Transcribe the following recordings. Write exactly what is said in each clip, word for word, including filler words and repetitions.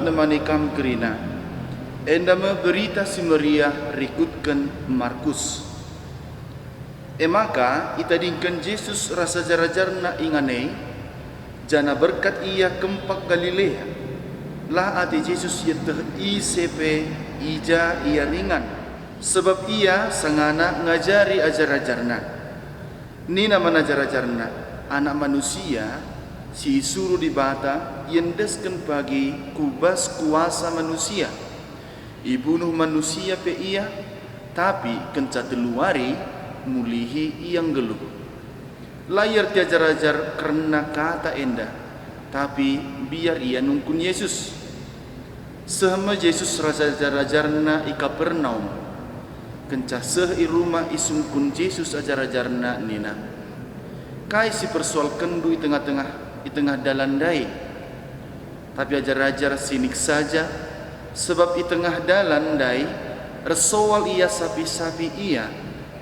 nemani kam kerina. Enda me Berita Si Meriah rikutken Markus. E maka itadingken Jesus ras ajar-ajarNa ingan e, janah berkat Ia kempak Galilea. La ate Jesus ieteh ise pe i ja Ia ringan, sabap Ia sangana ngajari ajar-ajarNa. Nina man ajar-ajarNa, "Anak Manusia si isuruh Dibata iendesken pagi ku bas kuasa manusia. Ibunuh manusia pe Ia, tapi kenca telu wari mulihi Ia nggeluh." La iarti ajar-ajar kerna kata enda, tapi mbiar ia nungkun Jesus. Seh me Jesus ras ajar-ajarNa i Kapernaum. Kenca seh i rumah, isungkun Jesus ajar-ajarNa nina, "Kai si persoalkenndu i tengah-tengah, i tengah dalan ndai?" Tapi ajar-ajar sinik saja, sebab i tengah dalan ndai ersoal ia sapih-sapih ia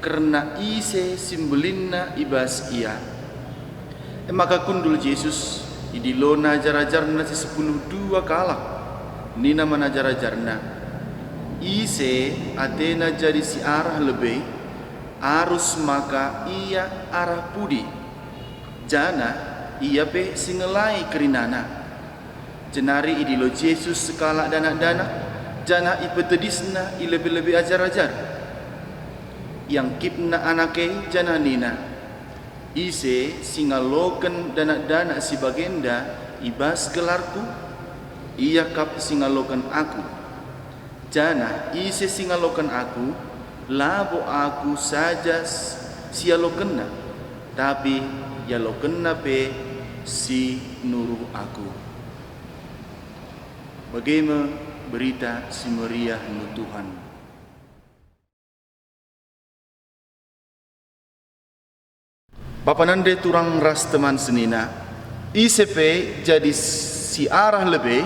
kerna ise si mbelinna i bas ia. E maka kundul Jesus, idiloNa ajar-ajarNa si sepuluh dua kalak. Nina man ajar-ajarNa, "Ise atena jadi si arah lebe, arus maka ia arah pudi, janah ia pe si ngelai kerinana." Jenari idilo Jesus sekalak danak-danak, janah ipetedisNa i lebe-lebe ajar-ajar. IangkipNa anak e janah nina, "Ise si ngaloken danak-danak si bagenda i bas gelarKu, ia kap si ngaloken Aku. Janah ise si ngaloken Aku, labo Aku saja s-, si ialokenna, tapi ialokenna pe si nuruh Aku." Bage me Berita Si Meriah ndu Tuhan. Bapa nande turang ras teman senina, ise pe jadi si arah lebe,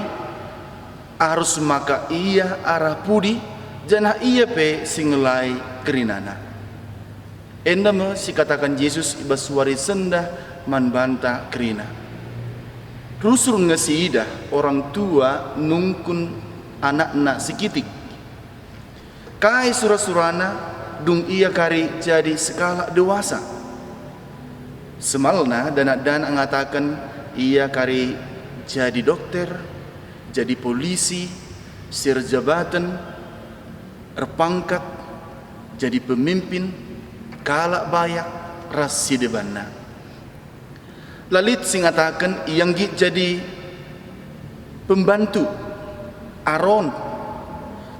arus maka ia arah pudi, janah ia pe si ngelai kerinana. Enda me si kataken Jesus i bas wari sendah man banta kerina. Rusur nge siidah orang tua nungkun anakna si kitik. Kai sura-surana dung ia kari jadi sekalak dewasa? Semalna danak-danak ngataken ia kari jadi dokter, jadi polisi, si erjabaten, erpangkat, jadi pemimpin, kalak bayak, ras si debanna. La lit si ngataken ia nggit jadi pembantu, aron,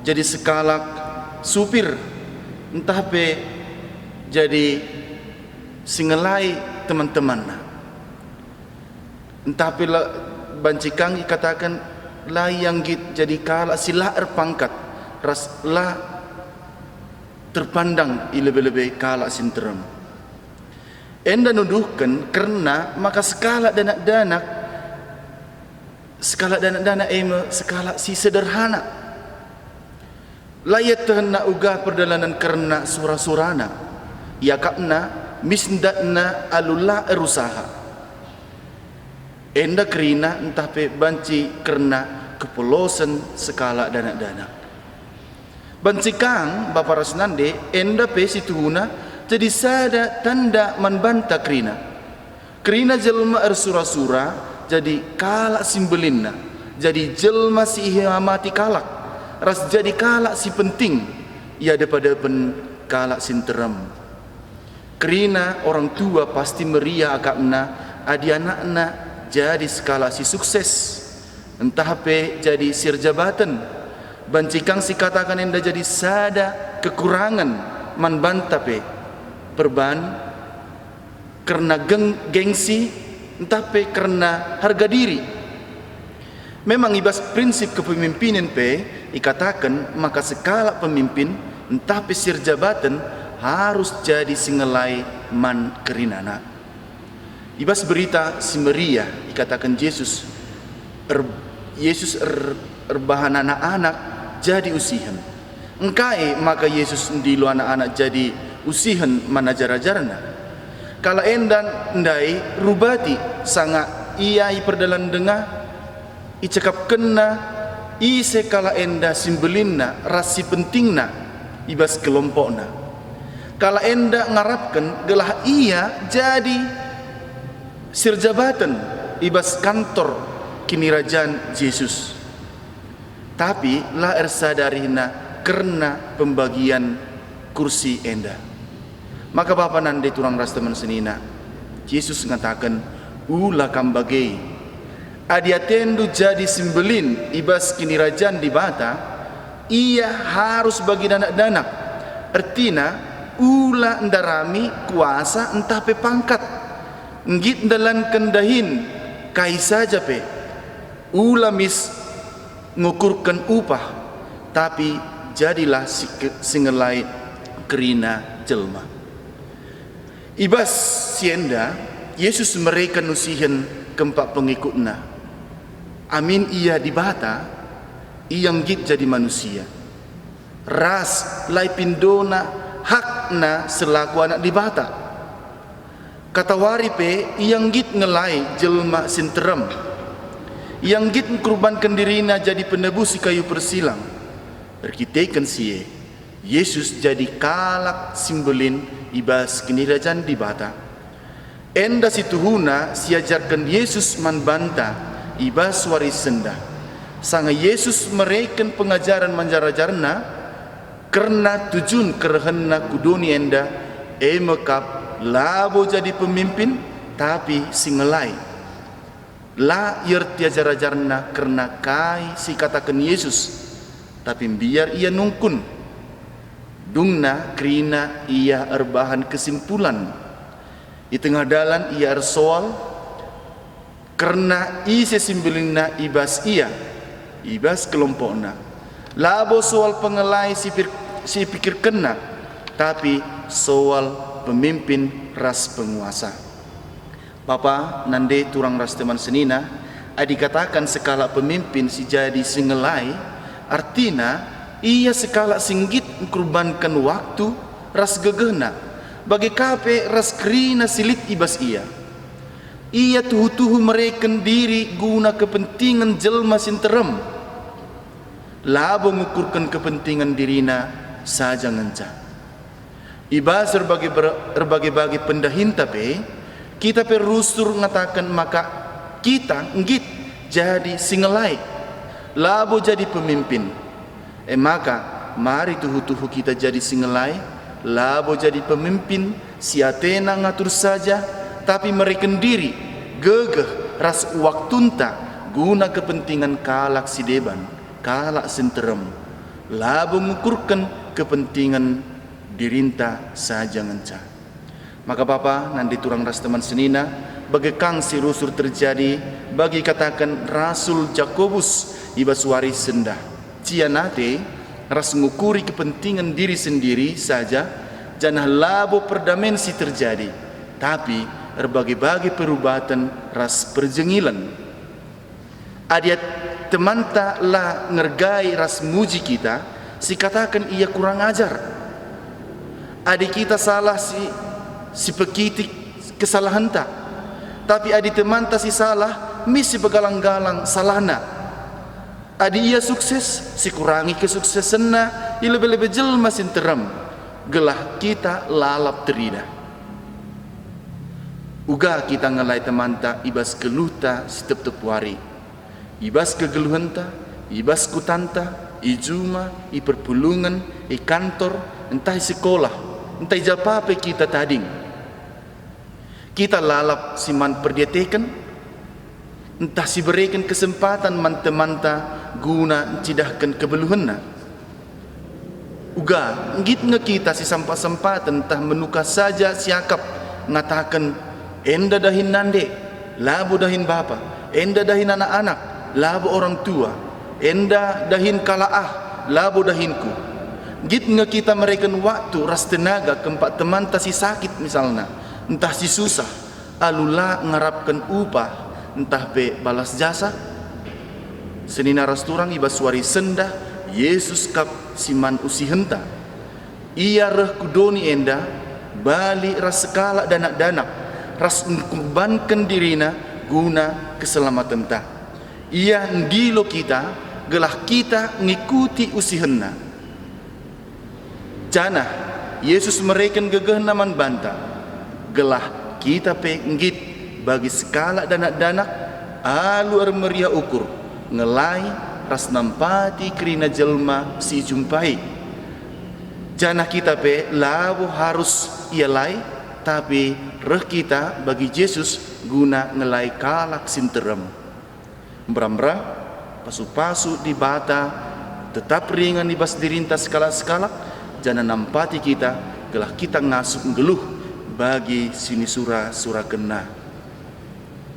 jadi sekalak supir, ntah pe jadi si ngelai teman-temanna. Ntah pe la, banci kang ikataken la ia nggit jadi kalak si la erpangkat ras la terpandang i lebe-lebe kalak si nterem. Enda nuduhken kerna maka sekalak danak-danak, sekalak danak-danak e me sekalak si sederhana. La ietehenna uga perdalanen kerna sura-surana. Iakapna mis ndatna alu la erusaha. Enda kerina ntah pe banci kerna kepelosen sekalak danak-danak. Banci kang, bapa ras nande, enda pe si tuhuna jadi sada tanda man banta kerina. Kerina jelma ersura-sura jadi kalak si mbelinna, jadi jelma si ihamati kalak, ras jadi kalak si penting i adep-adepen kalak si nterem. Kerina orang tua pasti meriah akapna adi anakna jadi sekalak si sukses, ntah pe jadi si erjabaten. Banci kang sikataken enda jadi sada kekurangen man banta pe, perban kerna geng-, gengsi, ntah pe kerna harga diri. Memang i bas prinsip kepemimpinen pe ikataken maka sekalak pemimpin ntah pe si erjabaten arus jadi si ngelai man kerinana. I bas Berita Si Meriah ikataken Jesus, er-, Jesus er-, erbahan anak-anak jadi usihen. Engkai maka Jesus ndilo anak-anak jadi usihen man ajar-ajarNa? Kalak enda ndai rubati sanga ia i perdalan denga, icakapkenna Ise kalak enda si mbelinna ras si pentingna i bas kelompokna. Kalak enda ngarapken gelah ia jadi si erjabaten i bas kantor Kinirajan Jesus. Tapi la ersadarina kerna pembagian kursi enda. Maka bapa nande turang ras teman senina, Jesus ngataken, "Ula kam bage. Adi atendu jadi si mbelin i bas Kinirajan Dibata, ia harus bagi danak-danak." Ertina, ula ndarami kuasa ntah pe pangkat. Nggit ndalanken dahin kai saja pe. Ula mis ngukurken upah, tapi jadilah si ke-, si ngelai kerina jelma. I bas si enda, Jesus mereken usihen kempak pengikutNa. Amin Ia Dibata, Ia nggit jadi manusia. Ras la ipindona hakNa selaku Anak Dibata. Katawari pe Ia nggit ngelai jelma si nterem. Ia nggit ngkurbanken diriNa jadi penebus i kayu persilang. Erkiteken si e, Jesus jadi kalak si mbelin i bas Kinirajan Dibata. Enda si tuhuna siajarken Jesus man banta i bas wari sendah. Sanga Jesus mereken pengajaren man ajar-ajarNa, kerna tujun kerehenNa ku doni enda, e me kap labo jadi pemimpin, tapi si ngelai. La ierti ajar-ajarNa kerna kai si ikataken Jesus, tapi mbiar ia nungkun. Dungna kerina ia erbahan kesimpulan. I tengah dalan ia ersoal, kerna ise si mbelinna i bas ia, i bas kelompokna. Labo soal pengelai si pir-, si pikirkenna, tapi soal pemimpin ras penguasa. Bapa, nande turang ras teman senina, adi katakan sekalak pemimpin si jadi si ngelai, artina ia sekalak si nggit ngkurbanken waktu ras gegehna, bage ka pe ras kerina si lit i bas ia. Ia tuhu-tuhu mereken diri guna kepentingen jelma si nterem. Labo ngukurken kepentingen dirina saja ngenca. I bas erbage ber-, erbage-bage pendahinta pe, kita pe rusur ngataken maka kita nggit jadi si ngelai, labo jadi pemimpin. E maka, mari tuhu-tuhu kita jadi si ngelai, labo jadi pemimpin si atena ngatur saja, tapi mereken diri, gegeh ras waktunta guna kepentingen kalak si deban, kalak si nterem, labo ngukurken kepentingen dirinta saja ngenca. Maka bapa, nande turang ras teman senina, bage kang si rusur terjadi bagi kataken Rasul Jakobus i bas wari sendah. Cian ate ras ngukuri kepentingen diri sendiri saja, janah labo perdamen si terjadi, tapi erbage-bage perubaten ras perjengilen. Adi at-, temanta la ngergai ras muji kita, sikataken ia kurang ajar. Adi kita salah si, sipekitik kesalahenta, tapi adi temanta si salah, mis sipegalang-galang salahna. Adi ia sukses, sikurangi kesuksesenna i lebe-lebe jelma si nterem, gelah kita lalap teridah. Uga kita ngelai temanta i bas geluhta si tep-tep wari, i bas kegeluhenta, i bas kutanta, i juma, i perpulungen, i kantor, ntah i sekolah, ntah i ja pa pe kita tading. Kita lalap si man perdiateken, ntah sibereken kesempatan man temanta guna ncidahken kebeluhenna. Uga, nggit nge kita sisampat-sempaten ntah menuka saja siakap ngataken, "Enda dahin nande, labo dahin bapa, enda dahin anak-anak, labo orang tua, enda dahin kalak ah, labo dahinku." Nggit nge kita mereken waktu ras tenaga kempak temanta si sakit misalna, ntah si susah, alu la ngarapken upah ntah pe balas jasa? Senina ras turang, i bas wari sendah, Jesus kap si man usihenta. Ia reh ku doni enda, bali ras sekalak danak-danak, ras ngkurbanken dirina guna keselamatenta. Ia ndilo kita gelah kita ngikuti usihenNa. Janah Yesus mereken gegehNa man banta, gelah kita pe nggit bagi sekalak danak-danak alu ermeriah ukur, ngelai ras nampati kerina jelma si ijumpai. Janah kita pe labo harus ialai, tapi reh kita bagi Jesus guna ngelai kalak si nterem. Mbera-mbera, pasu-pasu Dibata tetap ringan i bas dirinta sekalak-sekalak, janah nampati kita gelah kita ngasup nggeluh bagi si nisura-surakenNa.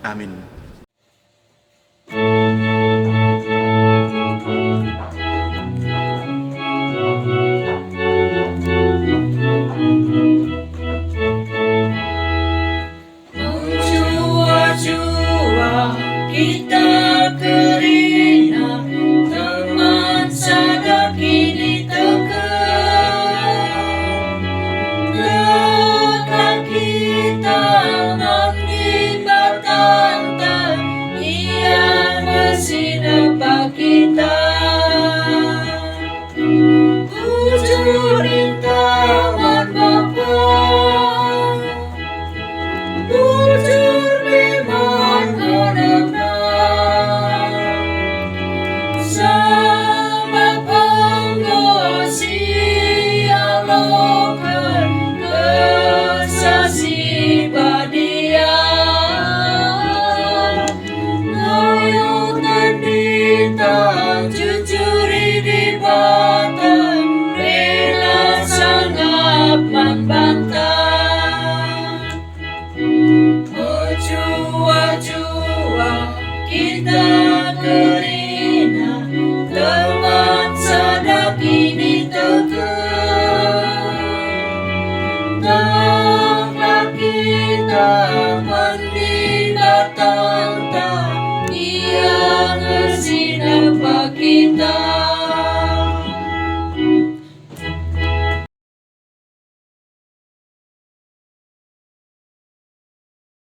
Amin.